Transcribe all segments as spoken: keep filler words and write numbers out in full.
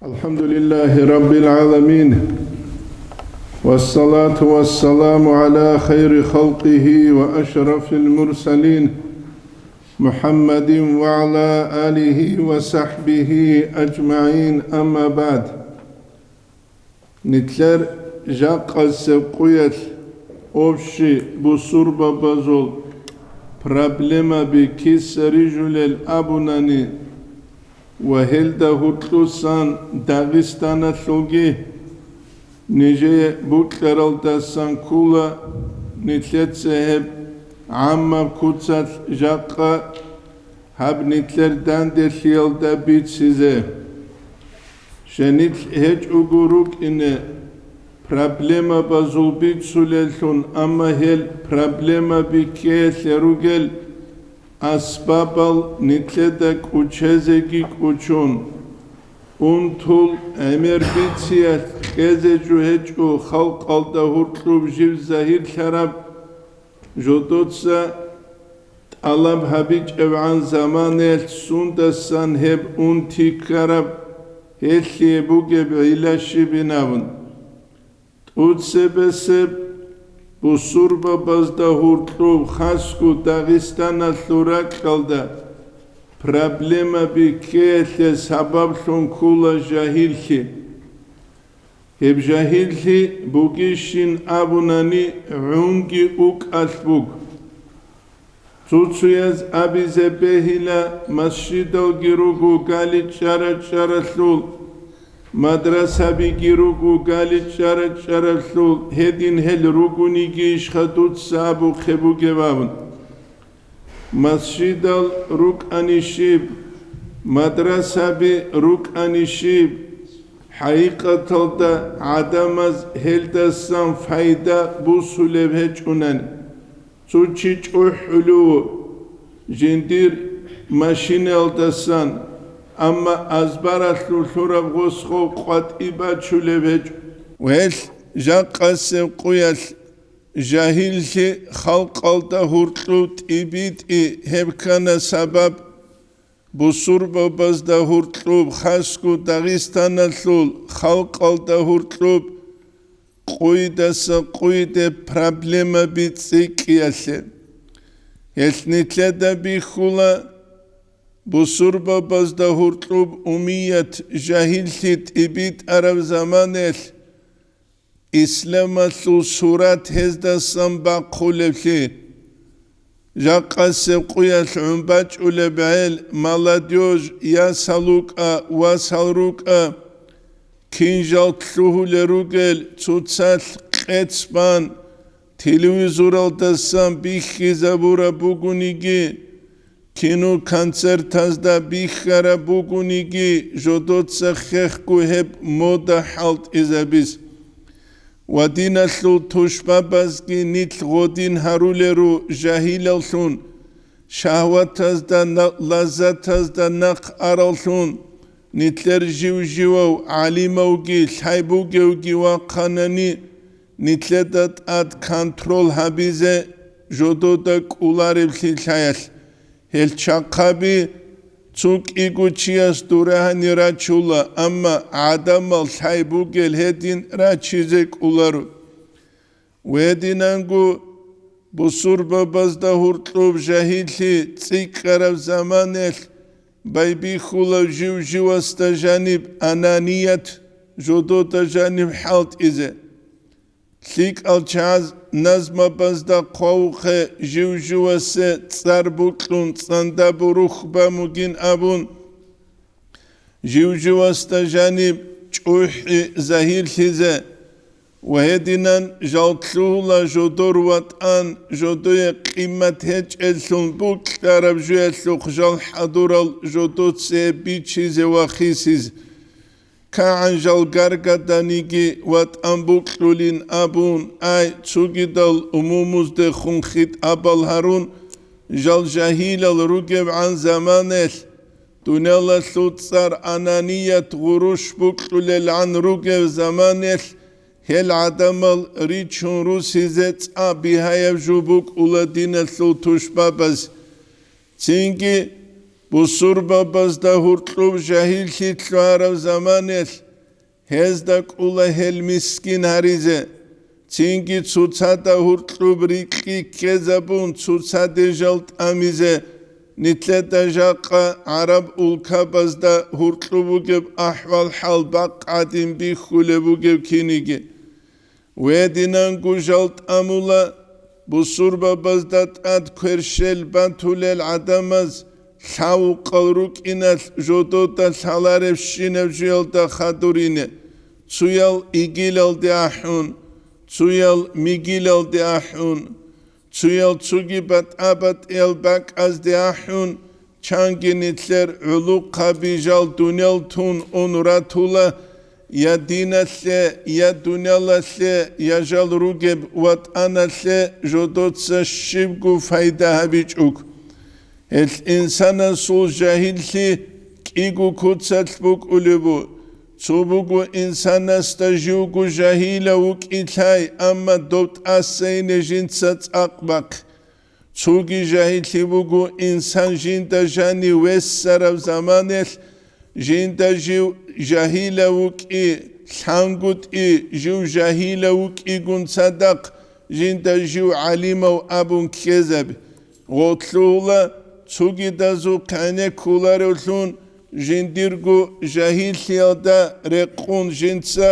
الحمد لله رب العالمين، والصلاة والسلام على خير خلقه وأشرف المرسلين، محمد وعلى آله وصحبه أجمعين، أما بعد. Нилъер жакъасеб къуялъ общий бусурбабазул проблемаби киса рижулел абунани ва гьелда гьоркьусан Дагъистаналъулги, нижее букьаралдасан ккола нилъеца гьеб гӀаммаб куцалъ жакъа гьаб нилъер данделъиялда бицизе. Щай нилъ гьечӀого рукӀине проблемабазул бицулеллъун, амма гьел проблемаби ккеялъе ругел асбабал нилъеда кӀучезеги кӀучун, унтул гӀемер бициялъ кьезе жо гьечӀо халкъалда гьоркьоб жив загьирлъараб, жодоца тӀалаб гьабичӀебгӀан заманаялъ сундасан гьеб унти ккараб, гьелъие бугеб гӀилла щибин абун. ТӀуцебесеб бусурбабазда гьоркьоб, хасго Дагъистаналъул ракьалда, проблемаби ккеялъе сабаблъун ккола жагьиллъи. Гьеб жагьиллъи бугищин абунани, гӀунги укӀалъ буго. Цо-цояз абизе бегьила, масжидалги руго галичӀара-чӀаралъул, мадрасабиги руго галичӀара-чӀаралъул, гьедин гьел ругониги ишха дуца абухъе бугеб абун. Масжидал рукӀани щиб, мадрасаби рукӀани щиб, хӀакъикъаталда гӀадамаз гьелдасан пайда бусулеб гьечӀунани. Цо чи чӀухӀулев жиндир машинаялдасан, амма азбаралъув лъураб гъосго къватӀи бачулеб гьечӀо. Гьелъ жакъасеб къуялъ жагьиллъи халкъалда гьоркьоб тӀибитӀи гьеб ккана сабаб, бусурбабазда гьоркьоб, хасго Дагъистаналъул халкъалда гьоркьоб къойдаса къойде проблемаби цӀикӀкӀиялъе. Гьелъ нилъеда бихьула, бусурбабазда гьоркьоб умият, жагьиллъи тӀибитӀараб заманаялъ, исламалъул сурат гьездасан бахъулеблъи. Жакъасеб къуялъ гӀун бачӀулеб гӀел, молодёжь, ясал рукӀа, васал рукӀа, кинжал лъугьулел ругел, цоцалъ къец бан, телевизоралдасан бихьизабураб бугониги, кино-концертазда бихьараб бугониги, жодоца хехго гьеб мода хӀалтӀизабиз. Ва диналъул тушбабазги нилъ гъодин гьарулеро жагьилаллъун, шагьватазда на-, лаззатазда нахъ араллъун, нилъер жив-живав гӀалимавги лъай бугевги вахъанани, нилъеда тӀад контрол гьабизе жодода кӀолареблъи лъаялъ. Гьел чахъаби цо кӀиго чияс дурагьани рачула, амма гӀадамал лъай бугел гьедин рачизе кӀоларо. Гьединанго бусурбабазда гьоркьоб жагьиллъи цӀикӀкӀараб заманаялъ байбихьула жив-живасда жаниб ананият, жодода жаниб хӀалтӀизе. ЛъикӀал чагӀаз назмабазда хъвавухъе жив-живасе цӀар букьун, цӀанда бурухь бан бугин абун, жив-живасда жаниб чӀухӀи загьирлъизе ва гьединан жал лъугьула жодор ватӀан, жодое къимат гьечӀеллъун букьараб жуялъухъ жал хӀадурал жодоце бичизе ва хисизе. КагӀан жал гаргаданиги ватӀан букьулин абун, ай, цогидал умумуздехун хитӀабал гьарун, жал жагьилал ругебгӀан заманаялъ, дуниялалъул цӀар ананият гъурущ букьулелгӀан ругеб заманаялъ, гьел гӀадамал ричун русизе цӀа бигьаяб жо букӀула диналъул тушбабаз. Цинги Бусурбабазда гьуркьуб жагьиллъи лъугьараб заманалъ гьезда кӀула гьел мискин гьаризе, цинги цоцазда гьуркьуб рикьи ккезабун, цоцаде жал тӀамизе, нилъеда жакъа гӀараб улкабазда гьуркьуб бугеб ахӀвал-хӀал бакъ гӀадин бихьулеб бугеб киниги. Гьединанго жал тӀамула бусурбабазда тӀад кверщел батулел гӀадамаз, лъавукъал рукӀиналъ жодода лъаларебщинаб жуялда хадурине, цуял игилалде ахӀун, цуял мигилалде ахӀун, цуял цуги батӀа-батӀиял бакӀазде ахӀун, чанги нилъер гӀулухъаби жал дуниял тун ун ратула, я диналъе, я дуниялалъе, я жал ругеб ватӀаналъе жодоца щибго пайда гьабичӀого. Гьелъ инсанасул жагьиллъи кӀиго куцалъ букӀулеб бу. Цо буго инсанасда живго жагьилав вукӀин лъай, амма доб тӀасайине жинца цӀакъ бахъи. Цоги жагьиллъи буго, инсан жинда жанив вессараб заманалъ жинда жив жагьилав вукӀи, лъангутӀи жив жагьилав вукӀигун цадахъ жинда жив гӀалимав абун ккезаби. Гъорлъугьула цогидазухъ гӀенеккуларевлъун, жиндирго жагьиллъиялда рекъун жинца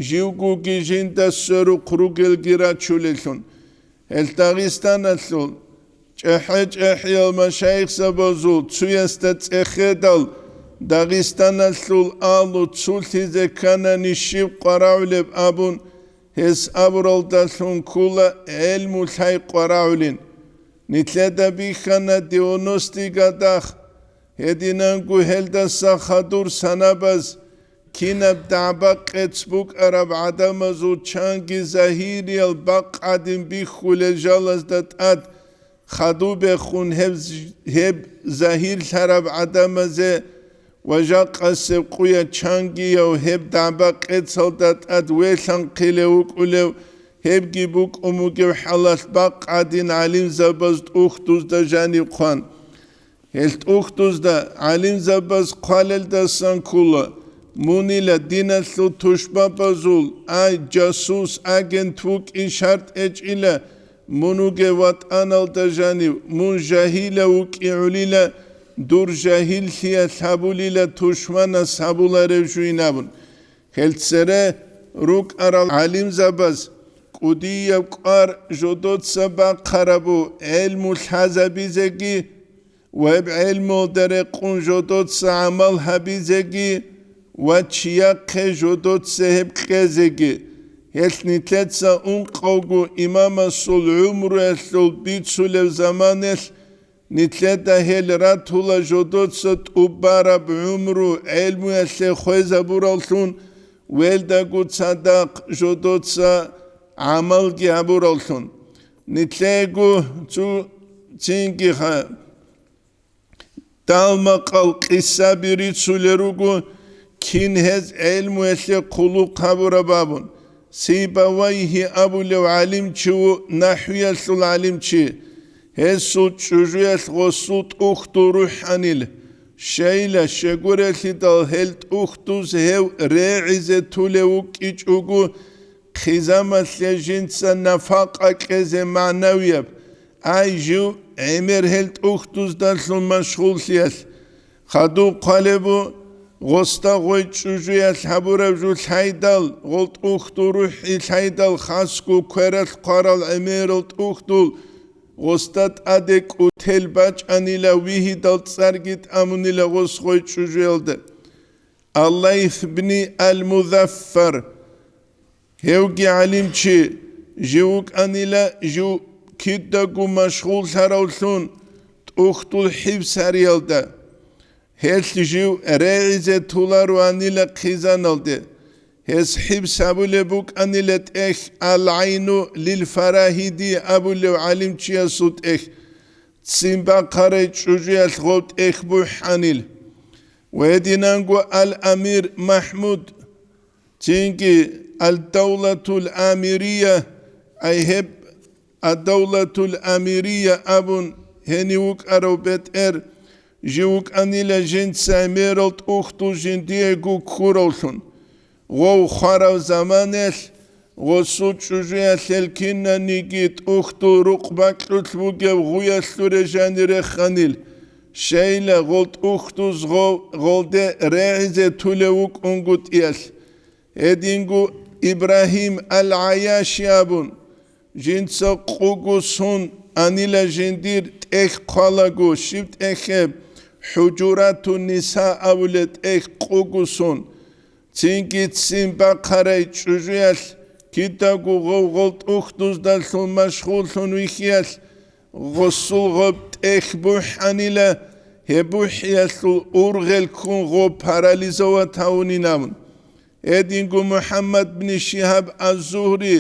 живгоги жинда сверухъ ругелги рачулеллъун. Гьел Дагъистаналъул чӀехӀе-чӀехӀиял машайихзабазул цуясда цӀехедал, Дагъистаналъул алу цулъизе кканани щиб къварагӀулеб абун, гьес абуралдалъун ккула гӀелму лъай къварагӀулин. Нилъеда бихьана девяностый годах, гьединанго гьелдаса хадур санабаз, кинаб дагӀба-къец букӀараб гӀадамазул чанги загьириял бакъ гӀадин бихьулел жалазда тӀад хадубехун гьеб, гьеб загьирлъараб гӀадамазе ва жакъасеб къуя чангияв гьеб дагӀба-къецалда тӀад велъанхъилев вукӀулев, гьебги букӀун бугеб хӀалалъ бакъ гӀадин гӀалимзабаз тӀухьдузда жаниб хъван. Гьел тӀухьдузда гӀалимзабаз хъвалелдасан ккула, мунила диналъул тушбабазул, ай, жасус, агент вукӀин шартӀ гьечӀила, мун вугев ватӀаналда жанив, мун жагьилав вукӀигӀулила, дур жагьиллъиялъ гьабулила тушманас гьабуларев жуйин абун. Гьел цере рукӀарал гӀалимзабаз кӀудияб кӀвар жодоца бахъарабу гӀелму лъазабизеги, ва гьеб гӀелмуялда рекъун жодоца гӀамал гьабизеги ва чияхъе жодоца гьеб кьезеги, гьелъ нилъеца ункъавго имамасул гӀумруялъул бицулеб заманалъ нилъеда гьел ратула жодоца тӀубараб гӀумру гӀелмуялъе хвезабураллъун, велдаго цадахъ жодоца гӀамалги гьабураллъун. Нилъего цу-, цинги ха-, далмакъал къисаби рицулел руго, кин гьез гӀелмуялъе хъулухъ гьабураб абун. Сибавайгьи абулев гӀалимчи ву, нахӀвиялъул гӀалимчи. Гьесул чӀужуялъ гъосул тӀухьдул рухӀанил. Щайила, щегурелъидал гьел тӀухьдуз гьев регӀизе тулев вукӀичӀого, хъизамалъе жинца нафакъа кьезе магӀнавияб, ай, жив гӀемер гьел тӀухьдуздалъун машгъуллъиялъ. Хадуб хъвалебу, гъосда гъой чӀужуялъ гьабураб жо лъайдал, гъол тӀухьдул рухӀи лъайдал, хасго квералъ хъварал гӀемерал тӀухьдул, гъосда тӀаде кӀутел бачӀанила, вигьидал цӀарги тӀамунила гъос гъой чӀужуялда. Аллайс бни ал-Музаффар, гьевги гӀалимчи, жив вукӀанила, жив кидаго машгъуллъаравлъун тӀухьдул хӀибс гьариялда. Гьелъ жив регӀизе туларуанила хъизаналде. Гьес хӀибс гьабулеб букӀанила тӀехь, ал-ГӀайну лил-Фарагьиди абулев гӀалимчиясул тӀехь, ццин бахъарай чӀужуялъ гъов тӀехь бухӀанил. Ва гьединанго ал-Амир МахӀмуд, цинги ал-Давлатул Амирия, ай гьеб ад-Давлатул Амирия абун гьенив вукӀарав бетӀер, Жив вукӀанила жинца гӀемерал тӀухьдул жиндиего ккуравлъун. Гъов хварав заманаялъ гъосул чӀужуялъел кинаниги тӀухьдул рукъ бакьулъ бугеб гъуялъуре жанир реханил, щайила гъол тӀухьдуз гъов гъолде регӀизе тулев вукӀун гутӀиялъ. Гьединго Ибрагьим ал-ГӀаяши абун, жинца къуго сон анила жиндир тӀехь хъвалаго, щиб тӀехьеб, ХӀужуратун-Ниса абулеб тӀехь къуго сон. Цинги ццин бахъарай чӀужуялъ кидаго гъов гъол тӀухьдуздалъун машгъуллъун вихьиялъ, гъосул гъоб тӀехь бухӀанила, гьеб бухӀиялъул ургъел ккун гъов парализовать гьавунин абун. Гьединго МухӀаммад бни Шигьаб аз-Зугьри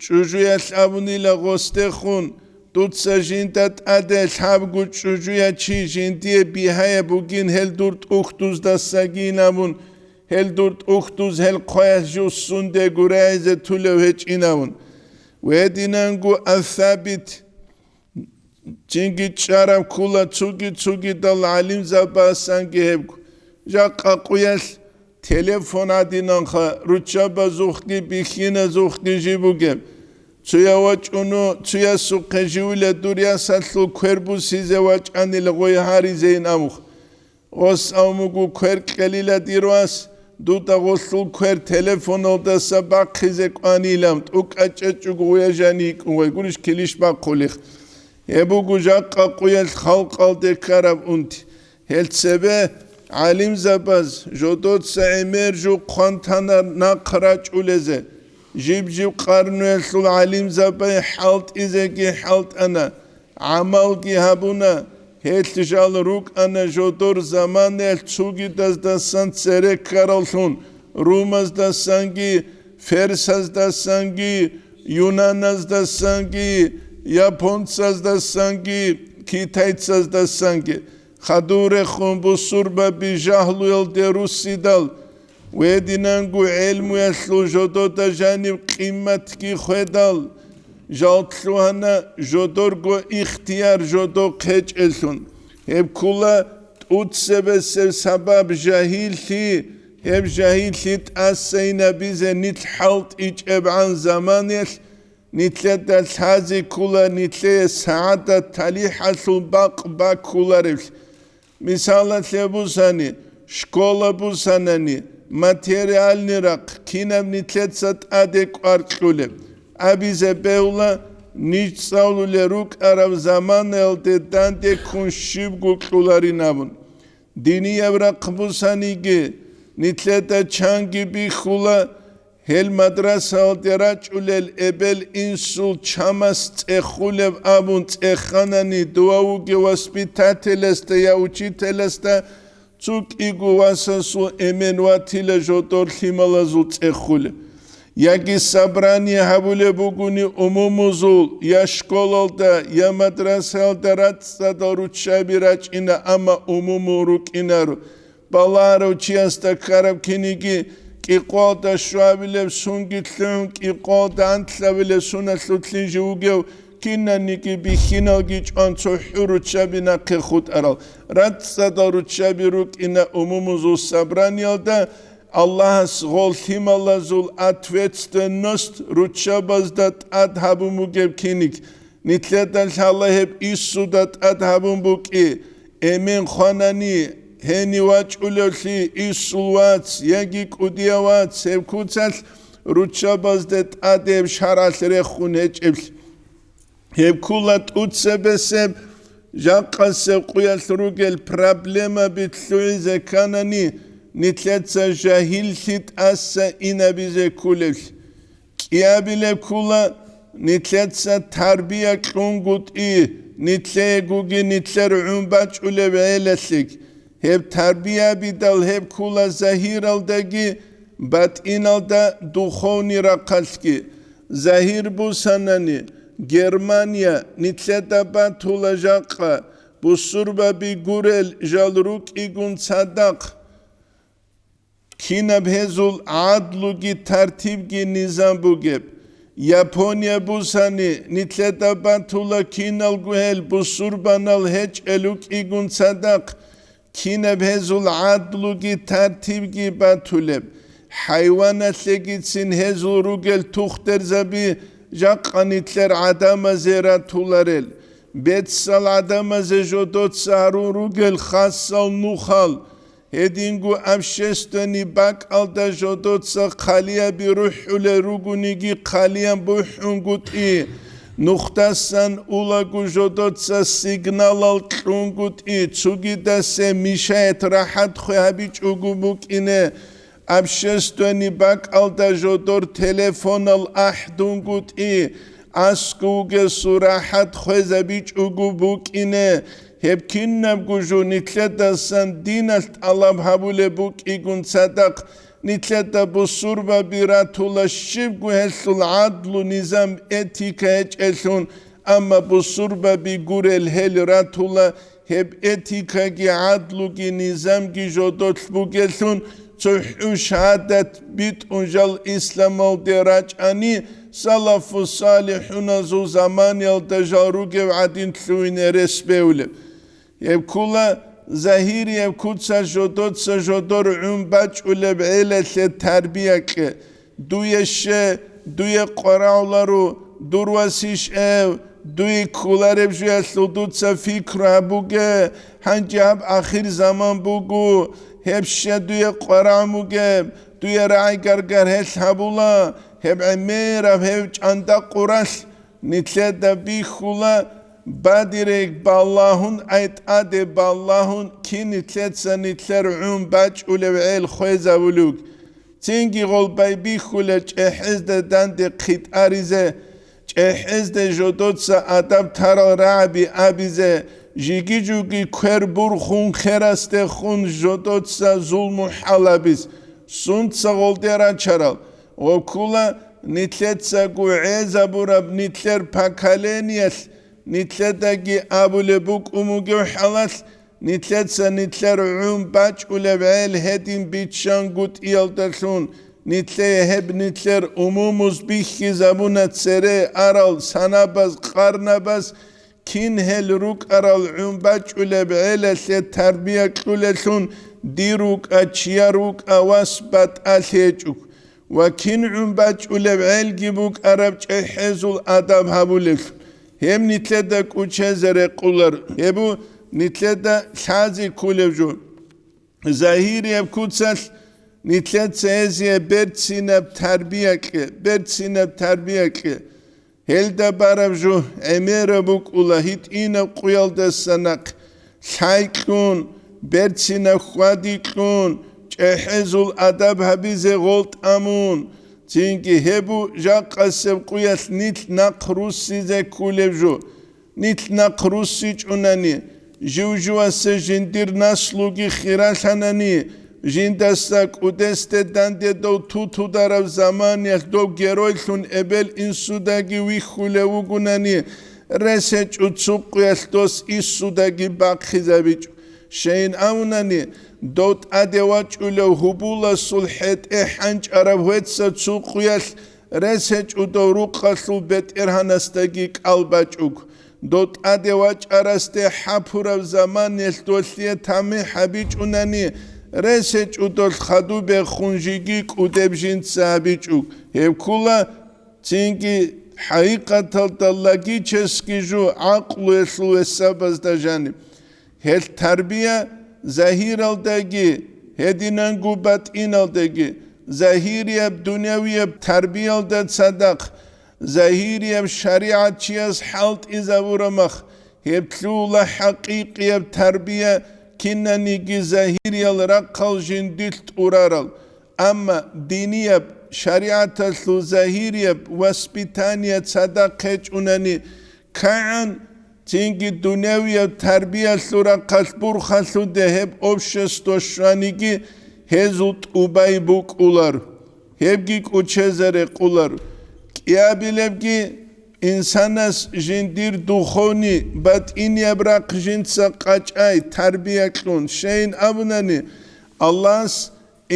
чӀужуялъ абунила гъосдехун, дуца жинда тӀаде лъабго чӀужуячи жиндие бигьаяб бугин гьел дур тӀухьдуздасагин абун, гьел дур тӀухьдуз гьел хъваялъ жуссунде гурайзе тулев гьечӀин абун. Гьединанго Ас-Сабит Цинги чӀараб ккула цуги-цугидал гӀалимзабасанги гьебго. Жакъа къуялъ телефон гӀадинанха, руччабазухъги бихьиназухъги жиб бугеб. Цуя вачӀуну, цуясухъе живила дур ясалъул квер бусизе вачӀанил гъой гьаризейин амухъ. Гъос авмугу квер кьелила дир вас, дуда гъолъул квер телефоналдаса бахъизе кӀванилан, тӀукӀа чӀечӀого гъуя жани йикӀун гъой гурищ килищ бахъулих. Гьеб буго жакъа къуялъ халкъалде ккараб унти. Гьел цебе гӀалимзабаз жодоца гӀемер жо хъван танар нахъ рачӀулезе. Жиб-жиб къарнуялъул гӀалимзабай хӀалтӀизеги хӀалтӀана, гӀамалги гьабуна, гьелъ жал рукӀана жодор заманаялъ цугидаздасан цере ккараллъун, румаздасанги, ферсаздасанги, юнаназдасанги, японцаздасанги, китайцаздасанги. Хадурехун бусурбаби жагьлуялде руссидал, гьединанго гӀелмуялъул жодода жанив къимматги хведал, жал лъугьана жодорго ихтияр жодо хъечӀелъун. Гьеб ккула тӀуцебесеб сабаб жагьиллъи, гьеб жагьиллъи тӀасайинабизе нилъ хӀалтӀичӀебгӀан заманаялъ, нилъеда лъазе ккула нилъее сагӀадат талихӀалъул бакъ баккуларевлъи. Мисалалъе бусани, школа бусанани, материальный рахъ кинаб нилъеца тӀаде кӀвар кьулеб, абизе бегьула, ниж цӀалулел рукӀараб заманаялде дандеккун щибго кьуларин абун. Динияб рахъ бусаниги, нилъеда чанги бихьула, гьел мадрасаялде рачӀулел эбел-инсул чамас цӀехулеб абун цӀеханани, дова вугев воспитателасда я учителасда цо кӀиго васасул эмен ватила жодор лъималазул цӀехулеб. Яги собрание гьабулеб бугони умумузул, я школалда, я мадрасаялда рацӀцӀадал руччаби рачӀина, амма умумул рукӀинаро. Балагьарав чиясда ккараб киниги, кӀикъоялда щуабилеб сунги лъугӀун, кӀикъоялда анлъабилеб суналъулъин жив вугев, кинаниги бихьиналги чӀван цо хӀу руччаби нахъе хутӀарал. РацӀцӀадал руччаби рукӀина умумузул собраниялда, Аллагьас гъол лъималазул ответственность руччабазда тӀад гьабун бугеб киниг. Нилъеда лъала гьеб инсуда тӀад гьабун букӀи, эмен хванани, гьенив вачӀулевлъи, инсул вац яги кӀудияв вац гьеб куцалъ руччабазде тӀад гьеб шаргӀалъ рехун гьечӀеблъи. Гьеб ккула тӀуцебесеб, жакъасеб къуялъ ругел проблемаби лъугӀизе кканани, нилъеца жагьиллъи тӀаса инабизе кколеблъи. КӀиабилеб ккула, нилъеца тарбия кьунгутӀи, нилъеегоги нилъер гӀун бачӀулеб гӀелалъеги. Гьеб тарбиябидал гьеб ккула загьиралдаги, батӀиналда духовный рахъалъги. Загьир бусанани, Германия, нилъеда батула жакъа, бусурбаби гурел жал рукӀигун цадахъ, кинаб гьезул гӀадлуги тартибги низам бугеб. Япония бусани, нилъеда батула киналго гьел бусурбанал гьечӀел рукӀигун цадахъ, Кинаб гьезул гӀадлуги тартибги батулеб, хӀайваналъегицин гьезул ругел тухдерзаби жакъа нилъер гӀадамазе ратуларел, бецал гӀадамазе жодоца гьарун ругел хасал нухал, гьединго общественный бакӀалда жодоца хъалияби рухӀулел ругониги хъалиян бухӀунгутӀи, нухдасан улаго жодоца сигналал кьунгутӀи, цугидасе мешает рахӀат хвей гьабичӀого букӀине, общественный бакӀалда жодор телефонал ахӀдунгутӀи, аскӀов вугесул рахӀат хвезабичӀого букӀине, гьеб кинабго жо нилъедасан диналъ тӀалаб гьабулеб букӀигун цадахъ, нилъеда бусурбаби ратула щибго гьелъул гӀадлу низам, этика гьечӀелъун, амма бусурбаби гурел гьел ратула гьеб этикаги гӀадлуги низамги жодолъ бугелъун, цохӀу шагьадат битӀун жал исламалде рачӀани, салафу салихӀуназул заманиялда жал ругев гӀадин лъугьине рес бевлеб. Гьеб ккула загьирияб куца жодоца жодор гӀун бачӀулеб гӀелалъе тарбия кье. Дуе ще, дуе къварагӀуларо, дур васищ эв, дуе кколареб жуялъул дуца пикру гьабуге, гьанже гьаб ахир заман буго, гьеб ще дуе къварагӀ мугеб, дуе рагӀи гаргар гьелъ гьабула, гьеб гӀемераб гьев чӀанда къуралъ. Нилъеда бихьула, бадире балагьун, ай тӀаде балагьун, кин нилъеца нилъер гӀун бачӀулев гӀел хвезавулев. Цинги гъолбай бихьула чӀехӀезда данде хъитӀаризе, чӀехӀезда жодоца адаб тарал рагӀаби абизе, жиги-жуги квер бурхун херасдехун жодоца зулму хӀалабиз, сунца гъолде рачарал, гъокула нилъецаго гӀезабураб нилъер поколениялъ, нилъедаги абулеб букӀун бугеб хӀалалъ, нилъеца нилъер гӀун бачӀулеб гӀел гьедин биччангутӀиялдалъун, нилъее гьеб нилъер умумуз бихьизабуна цере арал санабаз, къарнабаз, кин гьел рукӀарал гӀун бачӀулеб гӀелалъе тарбия кьулелъун, дир рукӀа, чияр рукӀа вас батӀалъи гьечӀо. Ва кин гӀун бачӀулеб гӀелги букӀараб чӀехӀезул адаб гьабулелъул. Гьеб нилъеда кӀучезе рекъулар, гьеб нилъеда лъазе кколеб жо. Загьирияб куцалъ нилъеца гьезие берцинаб тарбия кье, берцинаб тарбия кье. Гьелда бараб жо гӀемераб букӀула гьитӀинаб къуялдаса нахъ лъай кьун, берцинаб хьвади кьун, чӀехӀезул адаб гьабизе гъол тӀамун. Цинги гьеб бу жакъасеб къуялъ нилъ нахъ руссизе ккулеб жо. Нилъ нахъ руссичӀунани, жив-живасе жиндир наслуги хиралъанани, жиндаса кӀудесде данде дов тутудараб заманиялъ дов геройлъун эбел-инсудаги вихьулев вугунани, рес гьечӀо цо къуялъ дос иссудаги бахъизабичӀо. Щайин абунани, дов тӀаде вачӀулев гьубуласул хӀетӀе хӀанчӀараб гьвеца цо къуялъ рес гьечӀо дов рукъалъул бетӀергьанасдаги кӀал бачӀуг. Дов тӀаде вачӀарасде хӀапураб заманиялъ долъие тамихӀ гьабичӀунани, рес гьечӀо долъ хадуб бехун жиги кӀудеб жинца гьабичӀуг. Гьеб ккула цинги хӀакъикъаталда логически жо гӀакълуялъул весабазда жаниб. Гьелъ тарбия загьиралдаги, гьединанго батӀиналдаги, загьирияб дунявияб тарбиялда цадахъ, загьирияб шаригӀат чияс хӀалтӀизабурамах, гьеб лъугьула хӀакъикъияб тарбия кинаниги загьириял рахъал жиндилъ тӀурарал. Амма динияб, шаригӀаталъул загьирияб воспитание цадахъ гьечӀунани, кагӀан цинги дунявияб тарбиялъул рахъалъ бурхалъуде гьеб общество щваниги, гьезул тӀубай букӀулар, гьебги кӀучезе рекъулар. КӀиабилебги инсанас жиндир духовный, батӀинияб рахъ жинца къачӀай, тарбия кьун, щайин абунани, Аллагьас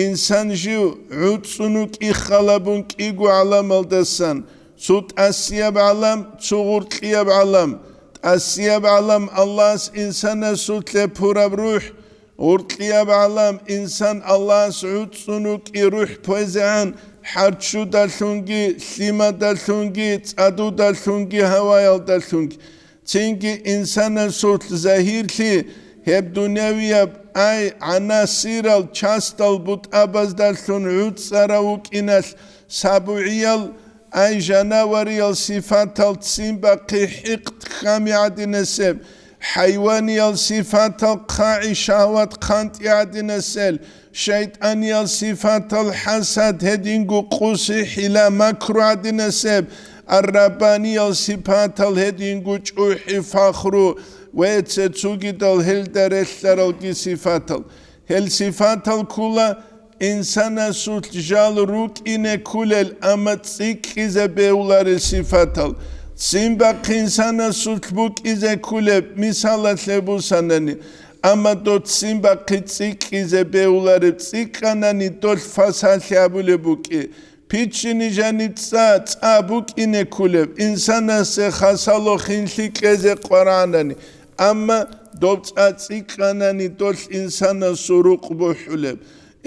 инсан жив гӀуцӀцӀун вукӀин халабун кӀиго гӀаламалдасан, цо тӀасияб гӀалам, цо гъуркьияб гӀалам. ТӀасияб гӀалам Аллагьас инсанасулъе пураб рухӀ, Гъуркьияб гӀалам, инсан Аллагьас гӀуцӀцӀун вукӀи рухӀ пойзегӀан хӀарччудалъунги, лъимадалъунги, цӀадудалъунги, гьаваялдалъунги. Цинги инсанасулъ загьирлъи гьеб дунявияб ай гӀанасирал частал бутӀабаздалъун гӀуцӀарав вукӀиналъ, сабугӀиял ай жанавариял сифатал ццин бахъи хӀикъд хьами гӀадинасеб, хӀайваниял сифатал хъагӀи шагьват хъантӀи гӀадинасел, шайтӀаниял сифатал хӀасад гьединго къуси хӀила макру гӀадинасеб, ар-раббаниял сифатал гьединго чӀухӀи фахру ва цецугидал гьелда релълъаралги сифатал. Гьел сифатал ккула инсанасулъ жал рукӀине кколел, амма цӀикӀкӀизе бегьуларел сифатал. Ццин бахъи инсанасулъ букӀизе кколеб, мисалалъе бусанани, амма дов ццин бахъи цӀикӀкӀизе бегьулареб цӀикӀкӀанани долъ фасалъи абулеб букӀи. Пиччини жаниб цӀа, цӀа букӀине кколеб, инсанасе хасало хинлъи кьезе къварагӀанани, амма доб цӀа цӀикӀкӀанани долъ инсанасул рукъ бухӀулеб.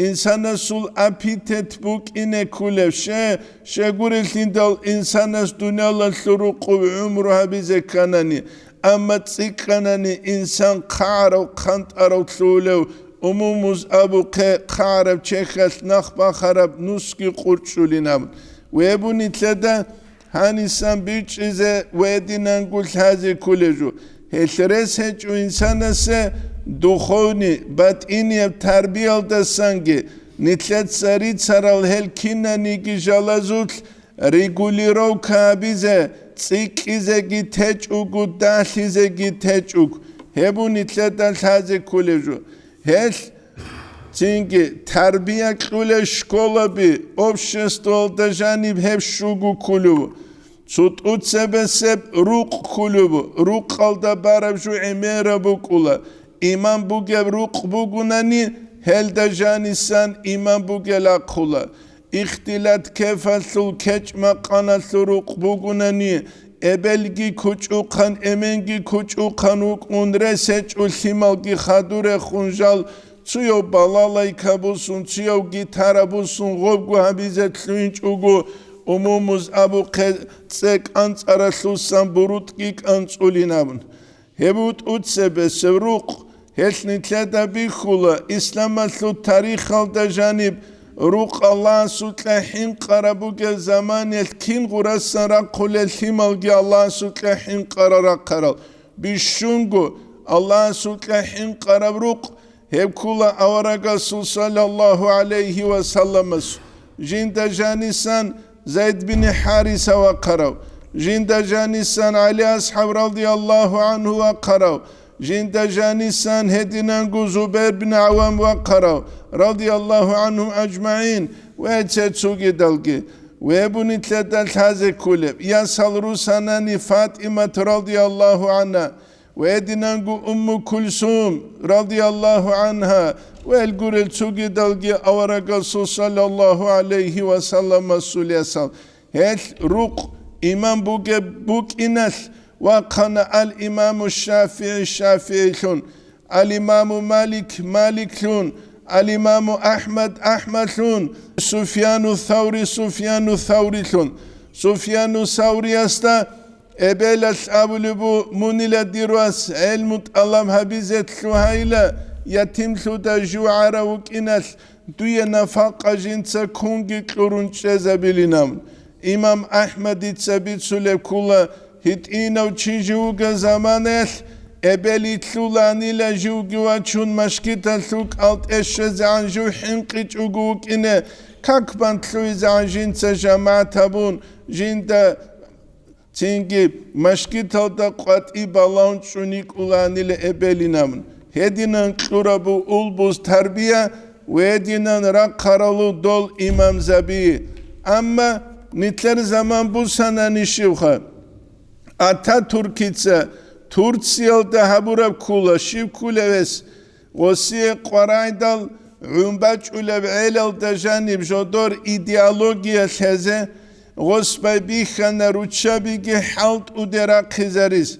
Инсанасул аппетит букӀине кколеб, ще, щегурелъидал инсанас дуниялалъул рукъуб гӀумру гьабизе кканани, амма цӀикӀкӀанани инсан хъагӀарав хъантӀарав лъугьулев, умумуз абухъе, хъагӀараб чехьалъ нах бахараб нусги къурчӀулин абун. Вебу нилъеда гьанисан бичӀчӀизе вединанго лъазе кколеб жо. Гьелъ рес гьечӀо инсанасе духовный, батӀинияб тарбиялдасанги, нилъеца рицарал гьел кинаниги жалазулъ регулировка гьабизе, цӀикӀкӀизеги течӀого, далъизеги течӀого. Гьеб нилъеда лъазе кколеб жо. Гьелъ цинги тарбия кьулел школаби, обществоялда жаниб гьеб щуго кколев. Цо тӀуцебесеб рукъ кколев, рукъалда бараб жо гӀемераб букӀула. Иман бугеб рукъ бугунани, гьелда жанисан иман бугел ахъула. Ихтилат кефалъул кечӀ-макъаналъул рукъ бугунани, эбелги кучӀухъан, эменги кучӀухъан вукӀун, рес гьечӀо лъималги хадурехун жал, цуяв балалайка бусун, цуяв гитара бусун гъобго гьабизе лъугьинчӀого, умумуз абухъе, цӀе кӀанцӀаралъусан бурутӀги кӀанцӀулин абун. Гьеб тӀуцебесеб рукъ, гьелъ нилъеда бихьула, исламалъул тарихалда жаниб рукъ Аллагьасукьа хӀинкъараб бугел заманиялъ кин гъурасан рахъулел лъималги Аллагьасукьа хӀинкъара рахъарал. Бищунго Аллагьасукьа хӀинкъараб рукъ, гьеб ккула аварагасул саллаллагьу гӀалайгьи ва салламас. Жинда жанисан Зайд бин ХӀариса вахъарав, жинда жанисан ГӀали асхӀаб радияллагьу гӀангьу вахъарав, жинда жанисан гьединанго Зубайр бин ГӀаввам вахъарав, радияллагьу гӀангьум ажмагӀин, ва цецугидалги. Вебу нилъеда лъазе кколеб, ясал русанани ФатӀимат радияллагьу гӀангьа, ва гьединанго Умму Кулсум радияллагьу гӀангьа, ва гьел гурел цугидалги аварагасул саллаллагьу гӀалайгьи ва салламасул ясал. Гьелъ рукъ иман бугеб букӀиналъ вахъана ал-Имаму ШафигӀи ШафигӀилъун, ал-Имаму Малик Маликлъун, ал-Имаму АхӀмад АхӀмадлъун, Суфьяну Саври Суфьяну Саврилъун. Суфьяну Савриясда эбелалъ абулеб бу: «Мунила дир вас гӀелму тӀалаб гьабизе лъугьайила, ятимлъуда жив гӀарав вукӀиналъ, дуе нафакъа жинца кунги кьурун чӀезабилинав». Имам АхӀмадица бицулеб ккула, гьитӀинав чи жив вугев заманаялъ, эбел итлъуланила живги вачун машгиталъул кӀалтӀе щвезегӀан жив хӀинкъичӀого вукӀине, как бантлъуйзегӀан жинца жамагӀат гьабун, жинда цинги машгиталда къватӀи балагьун чӀун йикӀуланила эбелинабун. Гьединан кьурабу улбуз тарбия ва гьединан рахъаралу дол имамзаби. Амма нилъер заман бусанани щивха, Ататуркица Турциялда гьабураб ккула, щив ккулевес, гъосие къварайдал гӀун бачӀулеб гӀелалда жаниб жодор идеология лъезе, гъос байбихьана руччабиги хӀалтӀуде рахъизарис.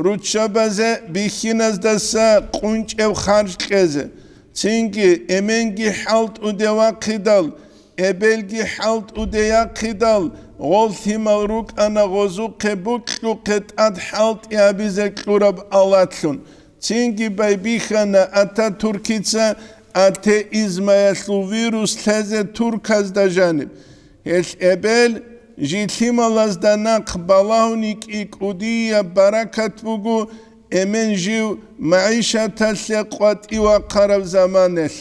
руччабазе бихьиназдаса къунчӀеб харж кьезе, цинги эменги хӀалтӀуде вахъидал, эбелги хӀалтӀуде яхъидал, гъол лъимал рукӀана гъозухъе букьухъе тӀад хӀалтӀи гьабизе кьураб алатлъун. Цинги байбихьана Ататуркица атеизмаялъул вирус лъезе турказда жаниб. Гьелъ эбел, жи лъималазда нахъ балагьун йикӀи кӀудияб баракат буго, эмен жив магӀишаталъе къватӀивахъараб заманалъ.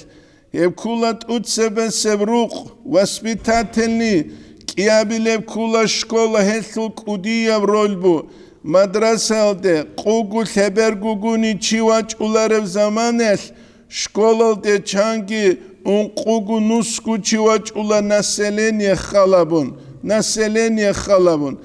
Гьеб ккула тӀуцебесеб рукъ, воспитательный, кӀиабилеб ккула школа, гьелъул кӀудияб роль бу. Мадрасаялде къугу лъебергугуни чи вачӀулареб заманалъ, школалде чанги ункъугу-нусгу чи вачӀула население халабун, население халабун.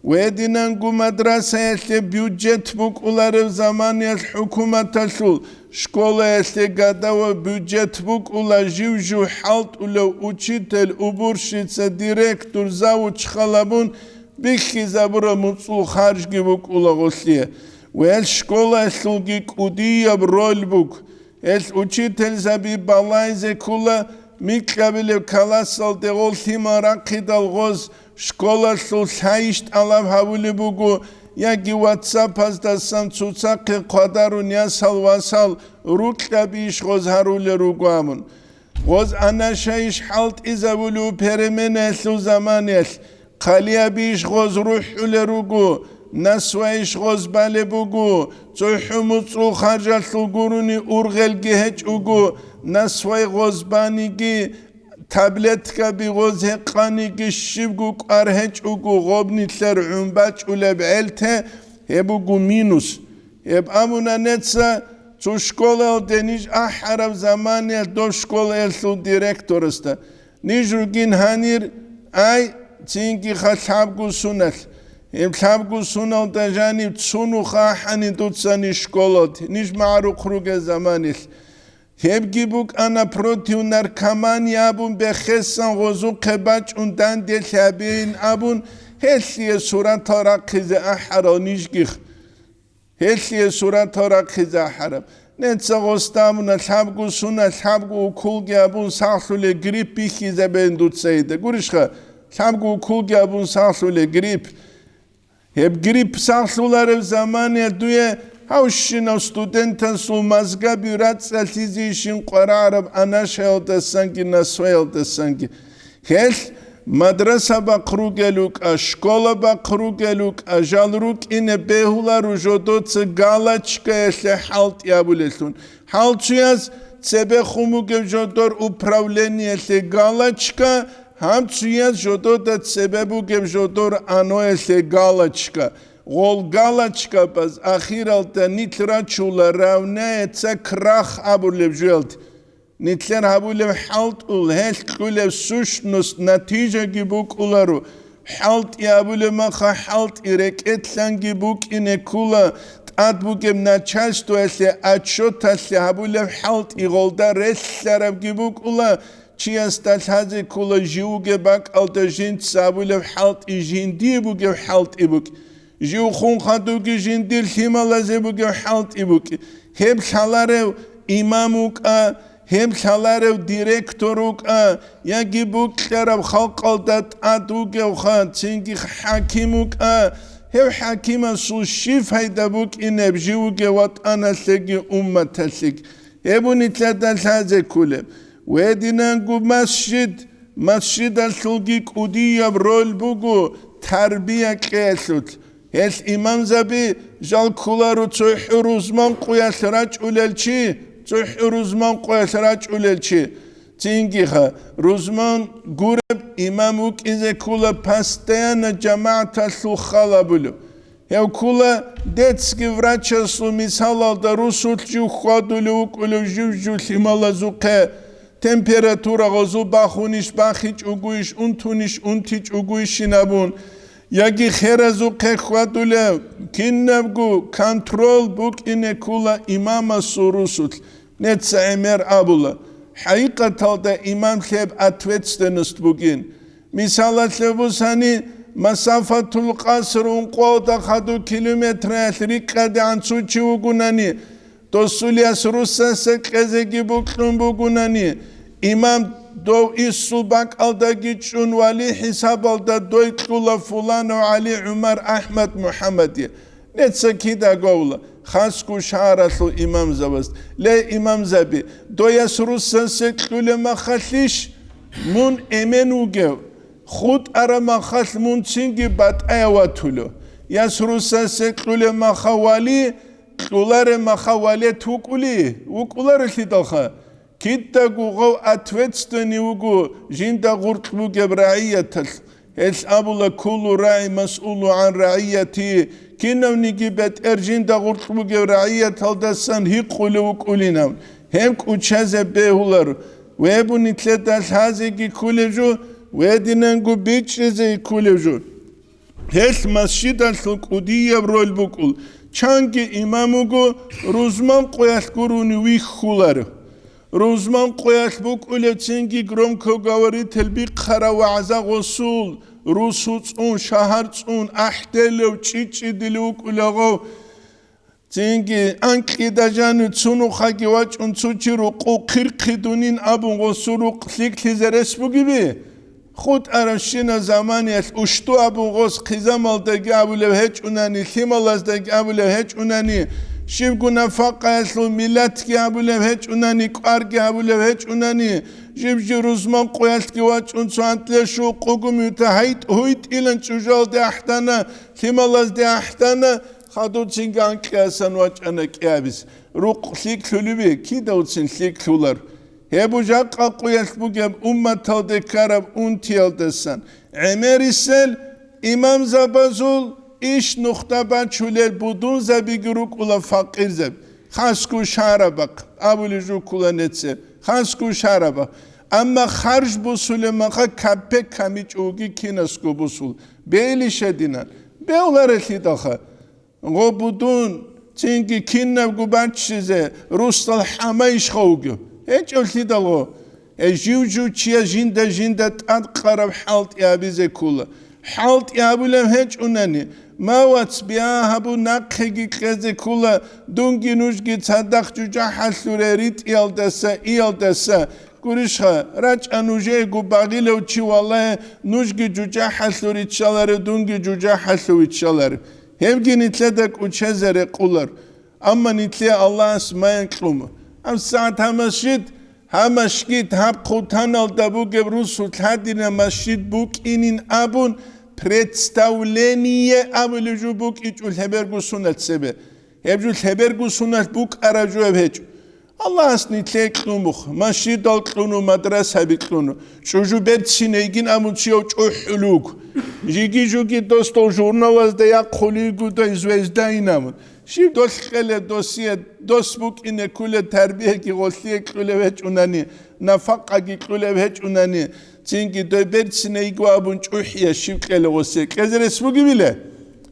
Гьединанго мадрасаялъе бюджет букӀулареб заманаялъ хӀукуматалъул, школаялъе гадаваб бюджет букӀула, жив-жив хӀалтӀулев учитель, уборщица, директор, завуч халабун бихьизабураб муцӀул харжги букӀула гъолъие. Гьел школаялъулги кӀудияб роль буго. Гьел учительзаби балайзе ккула, микьабилеб классалде гъол лъимал рахъидал гъоз школалъул лъайищ тӀалаб гьабулеб буго, яги WhatsApp-аздасан цоцахъе хъвадарун ясал-васал рукьабищ гъоз гьарулел руго абун. Гъоз анашайищ хӀалтӀизабулев переменаялъул заманаялъ, хъалиябищ гъоз рухӀулел руго, насвайищ гъоз балеб буго, цохӀо муцӀул харжалъул гурони ургъелги гьечӀого, насвай гъоз баниги, таблеткаби гъоз гьекъаниги щибго кӀвар гьечӀого, гъоб нилъер гӀун бачӀулеб гӀелте, гьеб буго минус. Гьеб абуна неца цо школалде ниж ахӀараб заманаялъ доб школаялъул директорасда. Ниж ругин гьанир, ай, цинги ха лъабго суналъ. Гьеб лъабго суналда жаниб цунуха ахӀани дуцани школалде, ниж магӀарухъ ругел заманалъ. Гьебги букӀана против наркомании абун, бехесан гъозухъе бачӀун данделъи гьабейин абун, гьелъие суратал рахъизе ахӀарал нижгих. Гьелъие суратал рахъизе ахӀараб. Неца гъосда абуна, лъабго суна, лъабго уколги абун сахлъуле грипп бихьизабейин дуца гьеда. Гурищха, лъабго уколги абун сахлъуле грипп. Гьеб грипп сахлъуларев замане дуе гьавщинав студентасул мазгаби рацӀцӀалъизейищин къварагӀараб анашаялдасанги насваялдасанги. Гьелъ мадраса бахъ ругел рукӀа, школа бахъ ругел рукӀа, жал рукӀине бегьуларо жодоца галочкаялъе хӀалтӀи абулелъун. Гьалцуяз цебехун бугеб жодор управлениялъе галочка, гьанцуяз жодода цебе бугеб жодор аноялъе галочка. Гъол галочкабаз ахиралда нилъ рачула равняется крах абулеб жуялде. Нилъер гьабулеб хӀалтӀул, гьелъ кьулеб сущность, натижаги букӀуларо. ХӀалтӀи абулеб маха хӀалтӀи, рекӀелъанги букӀине ккула, тӀад бугеб начальствоялъе, отчеталъе гьабулеб хӀалтӀи гъолда релълъарабги букӀула, чиясда лъазе ккула живуге бакӀалда жинца гьабулеб хӀалтӀи жиндие бугеб хӀалтӀи букӀ. Жив хун хадуги жиндир лъималазе бугев хӀалтӀи букӀи. Гьеб лъаларев имам вукӀа, гьеб лъаларев директор вукӀа, яги букьараб халкъалда тӀад вугевха, цинги хӀаким вукӀа, гьев хӀакимасул щиб пайда букӀинеб жив вугев ватӀаналъеги умматалъеги? Гьеб нилъеда лъазе кколеб. Гьединанго масжид, масжидалъулги кӀудияб роль буго тарбия кьеялъулъ. Гьелъ имамзаби жал кколаро цохӀо рузман къоялъ рачӀулел чи, цохӀо рузман къоялъ рачӀулел чи. Цингиха, рузман гуреб имам вукӀизе ккола постоянно жамагӀаталъул хал абулев. Гьев ккола детский врачасул мисалалда, русулъ жив хьвадулев вукӀулев жив-жив лъималазухъе, температура гъозул бахунищ бахичӀогойищ, унтунищ унтичӀогойищин абун, яги херазухъе хьвадулев, кинабго контрол букӀине ккола имамасул русулъ. Неца гӀемер абула, хӀакъикъаталда имам лъеб ответственность бугин. Мисалалъе бусани, Масафатул къаср ункъоялда хадуб километраялъ рикӀкӀадегӀан цо чи вугунани, досул яс руссасе кьезеги бокьун бугунани, имам дов иссул бакӀалдаги чӀун вали хӀисабалда дой кьула Фуланов ГӀали, ГӀумар, АхӀмад, МухӀаммадие. Нецца кидаго авула, хасго шагьаралъул имамзабаз: «Ле, имамзаби, дой яс руссасе кьулеб махалъищ мун эмен вугев? ХутӀараб махалъ мун цинги батӀаяв ватулев. Яс руссасе кьулеб маха вали, кьулареб маха валет вукӀули, вукӀуларелъидалха». Кидаго гъов ответственный вуго жинда гъуркь бугеб рагӀияталъ. Гьелъ абула: «Куллу рагӀи масъулу гӀан рагӀияти», кинавниги бетӀер жинда гъуркь бугеб рагӀияталдасан гьикъулев вукӀулинав, гьеб кӀучазе бегьулар, вебу нилъеда лъазеги кколев жо, вединанго бичӀчӀизе кколев жо. Гьелъ масжидалъул кӀудияб роль букӀул, чанги имам вуго, рузман къоялъ гурони вихьуларо. Рузман къоялъ букӀулев цинги громкоговоритель бихъарав вагӀза гъосул, русу цӀун, шагьар цӀун, ахӀделев, чӀичӀидилев вукӀулаго. Цинги анкьида жанив цунухъаги вачӀун цо чи рукъу хъирхъидунин абун гъосул рукъ лъикӀлъизе рес бугеби? ХутӀаравщина заманиялъ ушту абун гъос хъизамалдаги абулев гьечӀунани, лъималаздаги абулев гьечӀунани, щибго нафакъаялъул миллатги абулев гьечӀунани, кӀварги абулев гьечӀунани, жиб-жи рузман къоялъги вачӀун цо анкьила щукъугу муьта гьайтӀ-гьуйтӀилан чӀужалде ахӀдана, лъималазде ахӀдана, хадуцинги анкьиясан вачӀана кӀиабиз. Рукъ лъикӀлъулеби, кидавцин лъикӀлъулар. Гьеб жакъа къуялъ бугеб умматалде ккараб унтиялдасан гӀемерисел имамзабазул иш нухда бачулел будунзабиги рукӀула факъирзаби, хасго шарабахъ, абулеб жо ккола нецер, хасго шарабахъ. Амма харж бусулеб маха капек камичӀоги кинасго бусул. Бейлищ гьединан? Бегьуларелъидалха. Гъо будун, цинги кинабго баччизе русдал хӀама ишха вугев? ГьечӀевлъидал гъо. Э, жив-жив чияс жинда-жинда тӀадкъараб хӀалтӀи гьабизе ккола. ХӀалтӀи гьабулеб гьечӀунани, ма, вац, бигьа гьабун, нахъеги кьезе ккола, дунги нужги цадахъ жужахӀалъуре ритӀиялдаса, иялдаса. Гурищха, рачӀа нужеего багъилев чи, валлагьи, нужги жужахӀалъур риччаларев, дунги жужахӀалъув виччаларев. Гьебги нилъеда кӀучезе рекъулар. Амма нилъее Аллагьас маян кьума. Гьаб сагӀат гьаб масжид, гьаб машгид, гьаб хъутаналда бугеб русу лъадина машгид букӀинин абун, представление абулеб жо букӀичӀо лъеберго суналъ цебе. Гьеб жо лъеберго суналъ букӀараб жо гьеб гьечӀо. Аллагьас нилъее кьумухъ, машгидал кьуну, мадрасаби кьуну, чӀужу берцинайгин абун чияв чӀухӀулуг. Жиги-жуги дос дол журналазда яхъулигу дай звездаин абун. Щив долъ кьеле досие, дос букӀине ккуле тарбияги гъолъие кьулев гьечӀунани, нафакъаги кьулев гьечӀунани, цинги дой берцинайгу абун чӀухӀия щив кьеле гъосие кьезе рес бугебила?